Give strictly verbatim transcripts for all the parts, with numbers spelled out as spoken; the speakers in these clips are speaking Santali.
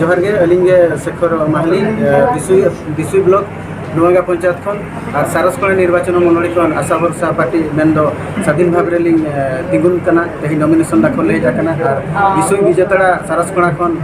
ᱡᱚᱦᱟᱨ ᱜᱮ, ᱟᱹᱞᱤᱧ ᱜᱮ ᱥᱮᱠᱷᱚᱨ ᱢᱟᱦᱟᱞᱤ, ᱮ, ᱵᱤᱥᱩᱭ, ᱵᱤᱥᱩᱭ ᱵᱞᱚᱠ ᱱᱚᱣᱟᱜᱟ ᱯᱚᱧᱪᱟᱭᱮᱛ ᱠᱷᱚᱱ᱾ ᱟᱨ ᱥᱟᱨᱚᱥᱠᱚᱬᱟ ᱱᱤᱨᱵᱟᱪᱚᱱ ᱢᱚᱱᱰᱚᱞᱤ ᱠᱷᱚᱱ ᱟᱥᱟ ᱵᱷᱚᱨᱥᱟ ᱯᱟᱨᱴᱤ ᱢᱮᱱᱫᱚ ᱥᱟᱫᱷᱤᱱ ᱵᱷᱟᱵᱽ ᱨᱮᱞᱤᱧ, ᱮ, ᱛᱤᱸᱜᱩᱱ ᱠᱟᱱᱟ᱾ ᱛᱮᱦᱮᱧ ᱱᱚᱢᱤᱱᱮᱥᱚᱱ ᱫᱟᱠᱷᱚᱞ ᱞᱮ ᱦᱮᱡ ᱟᱠᱟᱱᱟ᱾ ᱟᱨ ᱵᱤᱥᱩᱭ ᱵᱤᱡᱮᱛᱟᱲᱟ ᱥᱟᱨᱚᱥᱠᱚᱬᱟ ᱠᱷᱚᱱ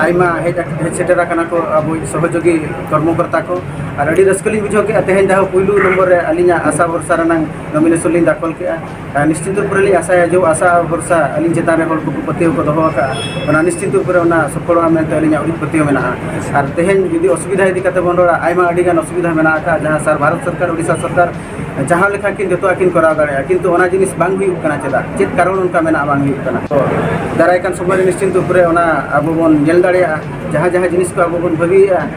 ᱟᱭᱢᱟ ᱦᱮᱡ ᱟᱠ-, ᱦᱮᱡ ᱥᱮᱴᱮᱨ ᱟᱠᱟᱱᱟ ᱠᱚ ᱟᱵᱚ ᱥᱚᱦᱚᱡᱳᱜᱤ ᱠᱚᱨᱢᱚᱠᱚᱨᱛᱟ ᱠᱚ᱾ ᱟᱨ ᱟᱹᱰᱤ ᱨᱟᱹᱥᱠᱟᱹ ᱞᱤᱧ ᱵᱩᱡᱷᱟᱹᱣ ᱠᱮᱫᱼᱟ, ᱛᱮᱦᱮᱧ ᱡᱟᱦᱟᱸ ᱯᱩᱭᱞᱩ ᱱᱚᱢᱵᱚᱨ ᱨᱮ ᱟᱹᱞᱤᱧᱟᱜ ᱟᱥᱟ ᱵᱷᱚᱨᱥᱟ ᱨᱮᱱᱟᱜ ᱱᱚᱢᱤᱱᱮᱥᱚᱱ ᱞᱤᱧ ᱫᱟᱠᱷᱚᱞ ᱠᱮᱫᱼᱟ᱾ ᱟᱨ ᱱᱤᱥᱪᱤᱛ ᱨᱩᱯ ᱨᱮᱞᱤᱧ ᱟᱥᱟᱭᱟ ᱡᱮ ᱟᱥᱟ ᱵᱷᱚᱨᱥᱟ ᱟᱹᱞᱤᱧ ᱪᱮᱛᱟᱱ ᱨᱮ ᱦᱚᱲ ᱠᱚᱠᱚ ᱯᱟᱹᱛᱭᱟᱹᱣ ᱠᱚ ᱫᱚᱦᱚ ᱟᱠᱟᱫᱼᱟ, ᱚᱱᱟ ᱱᱤᱥᱪᱤᱛ ᱨᱩᱯ ᱨᱮ ᱚᱱᱟ ᱥᱚᱯᱷᱚᱞᱚᱜᱼᱟ ᱢᱮᱱᱛᱮ ᱟᱹᱞᱤᱧᱟᱜ ᱩᱨᱤᱡ ᱯᱟᱹᱛᱭᱟᱹᱣ ᱢᱮᱱᱟᱜᱼᱟ᱾ ᱟᱨ ᱛᱮᱦᱮᱧ ᱡᱩᱫᱤ ᱚᱥᱩᱵᱤᱫᱷᱟ ᱤᱫᱤ ᱠᱟᱛᱮ ᱵᱚᱱ ᱨᱚᱲᱟ, ᱟᱭᱢᱟ ᱟᱹᱰᱤ ᱜᱟᱱ ᱚᱥᱩᱵᱤᱫᱷᱟ ᱢᱮᱱᱟᱜ ᱟᱠᱟᱫᱼᱟ, ᱡᱟᱦᱟᱸ ᱥᱟᱨ ᱵᱷᱟᱨᱚᱛ ᱥᱚᱨᱠᱟᱨ, ᱳᱰᱤᱥᱟ ᱥᱚᱨᱠᱟᱨ ᱡᱟᱦᱟᱸ ᱞᱮᱠᱟ ᱠᱤᱱ ᱡᱚᱛᱚᱣᱟᱜ ᱠᱤᱱ ᱠᱚᱨᱟᱣ ᱫᱟᱲᱮᱭᱟᱜᱼᱟ, ᱠᱤᱱᱛᱩ ᱚᱱᱟ ᱡᱤᱱᱤᱥ ᱵᱟᱝ ᱦᱩᱭᱩᱜ ᱠᱟᱱᱟ᱾ ᱪᱮᱫᱟᱜ? ᱪᱮᱫ ᱠᱟᱨᱚᱱ ᱚᱱᱠᱟ ᱢᱮᱱᱟᱜᱼᱟ ᱵᱟᱝ ᱦᱩᱭᱩᱜ ᱠᱟᱱᱟ? ᱛᱚ ᱫᱟᱨᱟᱭ ᱠᱟᱱ ᱥᱚᱢᱚᱭ ᱨᱮ ᱱᱤᱥᱪᱤᱛ ᱨᱩᱯ ᱨᱮ ᱚᱱᱟ ᱟᱵᱚ ᱵᱚᱱ ᱧᱮᱞ ᱫᱟᱲᱮᱭᱟᱜᱼᱟ, ᱡᱟᱦᱟᱸ ᱡᱟᱦᱟᱸ ᱡᱤᱱᱤᱥ ᱠᱚ ᱟᱵᱚ ᱵᱚᱱ ᱵᱷᱟᱹᱵᱤᱭᱮᱫᱼᱟ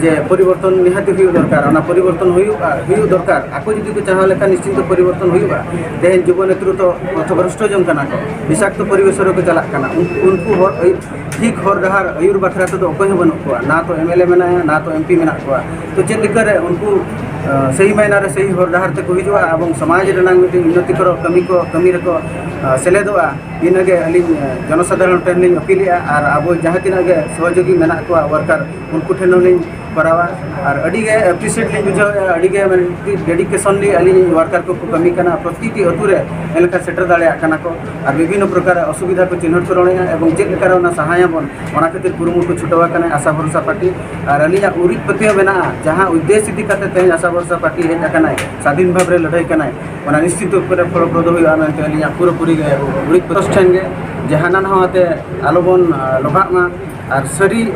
ᱡᱮ ᱯᱚᱨᱤᱵᱚᱨᱛᱚᱱ ᱱᱤᱦᱟᱹᱛ ᱦᱩᱭᱩᱜ ᱫᱚᱨᱠᱟᱨ, ᱚᱱᱟ ᱯᱚᱨᱤᱵᱚᱨᱛᱚᱱ ᱦᱩᱭᱩᱜᱼᱟ, ᱦᱩᱭᱩᱜ ᱫᱚᱨᱠᱟᱨ᱾ ᱟᱠᱚ ᱡᱩᱫᱤ ᱠᱚ ᱪᱟᱦᱟᱣ ᱞᱮᱠᱷᱟᱱ ᱱᱤᱥᱪᱤᱛ ᱯᱚᱨᱤᱵᱚᱨᱛᱚᱱ ᱦᱩᱭᱩᱜᱼᱟ᱾ ᱛᱮᱦᱮᱧ ᱡᱩᱵᱚ ᱱᱮᱛᱨᱤᱛᱵᱚ ᱯᱚᱛᱷᱚᱵᱷᱨᱚᱥᱴᱚ ᱡᱚᱝ ᱠᱟᱱᱟ ᱠᱚ, ᱵᱤᱥᱟᱠᱛᱚ ᱯᱚᱨᱤᱵᱮᱥ ᱨᱮᱠᱚ ᱪᱟᱞᱟᱜ ᱠᱟᱱᱟ᱾ ᱩᱱ-, ᱩᱱᱠᱩ ᱦᱚᱨ ᱟᱹᱭᱩᱨ, ᱴᱷᱤᱠ ᱦᱚᱨ ᱰᱟᱦᱟᱨ ᱟᱹᱭᱩᱨ ᱵᱟᱠᱷᱨᱟ ᱛᱮᱫᱚ ᱚᱠᱚᱭ ᱦᱚᱸ ᱵᱟᱹᱱᱩᱜ ᱠᱚᱣᱟ, ᱱᱟ ᱛᱚ ᱮᱢ ᱮᱞ ᱮ ᱢᱮᱱᱟᱭᱟ, ᱱᱟ ᱛᱚ ᱮᱢ ᱯᱤ ᱢᱮᱱᱟᱜ ᱠᱚᱣᱟ᱾ ᱛᱚ ᱪᱮᱫ ᱞᱮᱠᱟᱨᱮ ᱩᱱᱠᱩ, ᱟᱸ, ᱥᱟᱹᱦᱤ ᱢᱟᱭᱱᱟ ᱨᱮ ᱥᱟᱹᱦᱤ ᱦᱚᱨ ᱰᱟᱦᱟᱨ ᱛᱮᱠᱚ ᱦᱤᱡᱩᱜᱼᱟ ᱮᱵᱚᱝ ᱥᱚᱢᱟᱡᱽ ᱨᱮᱱᱟᱜ ᱢᱤᱫᱴᱤᱡ ᱩᱱᱱᱚᱛᱤ ᱠᱚᱨᱚ ᱠᱟᱹᱢᱤ ᱠᱚ, ᱠᱟᱹᱢᱤ ᱨᱮᱠᱚ, ᱟᱸ, ᱥᱮᱞᱮᱫᱚᱜᱼᱟ? ᱤᱱᱟᱹᱜᱮ ᱟᱹᱞᱤᱧ, ᱟᱸ, ᱡᱚᱱᱚᱥᱟᱫᱷᱟᱨᱚᱱ ᱴᱷᱮᱱ ᱞᱤᱧ ᱟᱹᱯᱤᱞᱮᱜᱼᱟ ᱟᱨ ᱟᱵᱚ ᱡᱟᱦᱟᱸ ᱛᱤᱱᱟᱹᱜ ᱜᱮ ᱥᱚᱦᱚᱡᱳᱜᱤ ᱢᱮᱱᱟᱜ ᱠᱚᱣᱟ ᱣᱟᱨᱠᱟᱨ, ᱩᱱᱠᱩ ᱴᱷᱮᱱ ᱦᱚᱸᱞᱤᱧ ᱠᱚᱨᱟᱣᱟ᱾ ᱟᱨ ᱟᱹᱰᱤ ᱜᱮ ᱮᱯᱨᱤᱥᱤᱭᱮᱴ ᱞᱤᱧ ᱵᱩᱡᱷᱟᱹᱣᱮᱫᱼᱟ, ᱟᱹᱰᱤ ᱜᱮ ᱢᱟᱱᱮ ᱰᱮᱰᱤᱠᱮᱥᱚᱱ ᱞᱤᱧ ᱟᱹᱞᱤᱧ ᱞᱤᱧ ᱣᱟᱨᱠᱟᱨ ᱠᱚᱠᱚ ᱠᱟᱹᱢᱤ ᱠᱟᱱᱟ, ᱯᱨᱚᱛᱤᱴᱤ ᱟᱹᱛᱩ ᱨᱮ ᱮᱱᱠᱟ ᱥᱮᱴᱮᱨ ᱫᱟᱲᱮᱭᱟᱜ ᱠᱟᱱᱟ ᱠᱚ᱾ ᱟᱨ ᱵᱤᱵᱷᱤᱱᱱᱚ ᱯᱨᱚᱠᱟᱨ ᱚᱥᱩᱵᱤᱫᱷᱟ ᱠᱚ ᱪᱤᱱᱦᱟᱹᱴ ᱠᱚ ᱨᱚᱲᱮᱫᱼᱟ ᱮᱵᱚᱝ ᱪᱮᱫ ᱞᱮᱠᱟᱨᱮ ᱚᱱᱟ ᱥᱟᱦᱟᱭᱟᱵᱚᱱ, ᱚᱱᱟ ᱠᱷᱟᱹᱛᱤᱨ ᱠᱩᱨᱩᱢᱩᱴᱩ ᱪᱷᱩᱴᱟᱹᱣ ᱟᱠᱟᱱᱟᱭ ᱟᱥᱟ ᱵᱷᱚᱨᱥᱟ ᱯᱟᱨᱴᱤ᱾ ᱟᱨ ᱟᱹᱞᱤᱧᱟᱜ ᱩᱨᱤᱡ ᱯᱟᱹᱛᱭᱟᱹᱣ ᱢᱮᱱᱟᱜᱼᱟ, ᱡᱟᱦᱟᱸ ᱩᱫᱽᱫᱮᱥ ᱤᱫᱤ ᱠᱟᱛᱮ ᱛᱮᱦᱮᱧ ᱟᱥᱟ ᱵᱷᱚᱨᱥᱟ ᱯᱟᱨᱴᱤ ᱦᱮᱡ ᱟᱠᱟᱱᱟᱭ, ᱥᱟᱫᱷᱤᱱ ᱵᱷᱟᱵᱽ ᱨᱮ ᱞᱟᱹᱲᱦᱟᱹᱭ ᱠᱟᱱᱟᱭ, ᱚᱱᱟ ᱱᱤᱥᱪᱤᱛ ᱨᱩᱯ ᱨᱮ ᱯᱷᱚᱞᱚᱯᱨᱚᱫ ᱦᱩᱭᱩᱜᱼᱟ ᱢᱮᱱᱛᱮ ᱟᱹᱞᱤᱧᱟᱜ ᱯᱩᱨᱟᱹᱯᱩᱨᱤ ᱜᱮ ᱩᱨᱤᱡ ᱯᱟᱹᱛᱭᱟᱹᱣ ᱴᱷᱮᱱ ᱜᱮ, ᱡᱮ ᱦᱟᱱᱟ ᱱᱟᱣᱟ ᱛᱮ ᱟᱞᱚᱵᱚᱱ, ᱟᱸ, ᱞᱚᱵᱷᱟᱜ ᱢᱟ᱾ ᱟᱨ ᱥᱟᱹᱨᱤ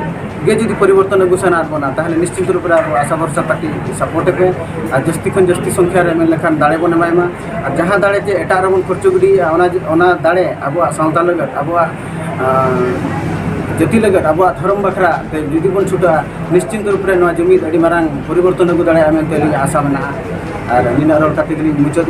ᱜᱮ ᱡᱩᱫᱤ ᱯᱚᱨᱤᱵᱚᱨᱛᱚᱱ ᱟᱹᱜᱩ ᱥᱟᱱᱟᱭᱮᱫ ᱵᱚᱱᱟ, ᱛᱟᱦᱚᱞᱮ ᱱᱤᱥᱪᱤᱛ ᱨᱩᱯ ᱨᱮ ᱟᱵᱚ ᱟᱥᱟ ᱵᱷᱚᱨᱥᱟ ᱯᱟᱨᱴᱤ ᱥᱟᱯᱳᱨᱴ ᱯᱮ᱾ ᱟᱨ ᱡᱟᱹᱥᱛᱤ ᱠᱷᱚᱱ ᱡᱟᱹᱥᱛᱤ ᱥᱚᱝᱠᱷᱟ ᱨᱮ ᱢᱮᱱ ᱞᱮᱠᱷᱟᱱ ᱫᱟᱲᱮ ᱵᱚᱱ ᱮᱢᱟᱭ ᱢᱟ᱾ ᱟᱨ ᱡᱟᱦᱟᱸ ᱫᱟᱲᱮ ᱡᱮ ᱮᱴᱟᱜ ᱨᱮᱵᱚᱱ ᱠᱷᱚᱨᱪᱚ ᱜᱤᱰᱤᱭᱮᱫᱼᱟ, ᱚᱱᱟ, ᱚᱱᱟ ᱫᱟᱲᱮ ᱟᱵᱚᱣᱟᱜ ᱥᱟᱶᱛᱟ ᱞᱟᱹᱜᱤᱫ, ᱟᱵᱚᱣᱟᱜ, ᱟᱸ, ᱡᱟᱹᱛᱤ ᱞᱟᱹᱜᱤᱫ, ᱟᱵᱚᱣᱟᱜ ᱫᱷᱚᱨᱚᱢ ᱵᱟᱠᱷᱨᱟ ᱛᱮ ᱡᱩᱫᱤ ᱵᱚᱱ ᱪᱷᱩᱴᱟᱹᱜᱼᱟ, ᱱᱤᱥᱪᱤᱱᱛ ᱨᱩᱯ ᱨᱮ ᱱᱚᱣᱟ ᱡᱩᱢᱤᱫ ᱟᱹᱰᱤ ᱢᱟᱨᱟᱝ ᱯᱚᱨᱤᱵᱚᱨᱛᱚᱱ ᱟᱹᱜᱩ ᱫᱟᱲᱮᱭᱟᱜᱼᱟ ᱢᱮᱱᱛᱮ ᱟᱹᱞᱤᱧᱟᱜ ᱟᱥᱟ ᱢᱮᱱᱟᱜᱼᱟ᱾ ᱟᱨ ᱱᱤᱱᱟᱹᱜ ᱨᱚᱲ ᱠᱟᱛᱮ ᱜᱮᱞᱤᱧ ᱢᱩᱪᱟᱹᱫᱮᱜᱼᱟ᱾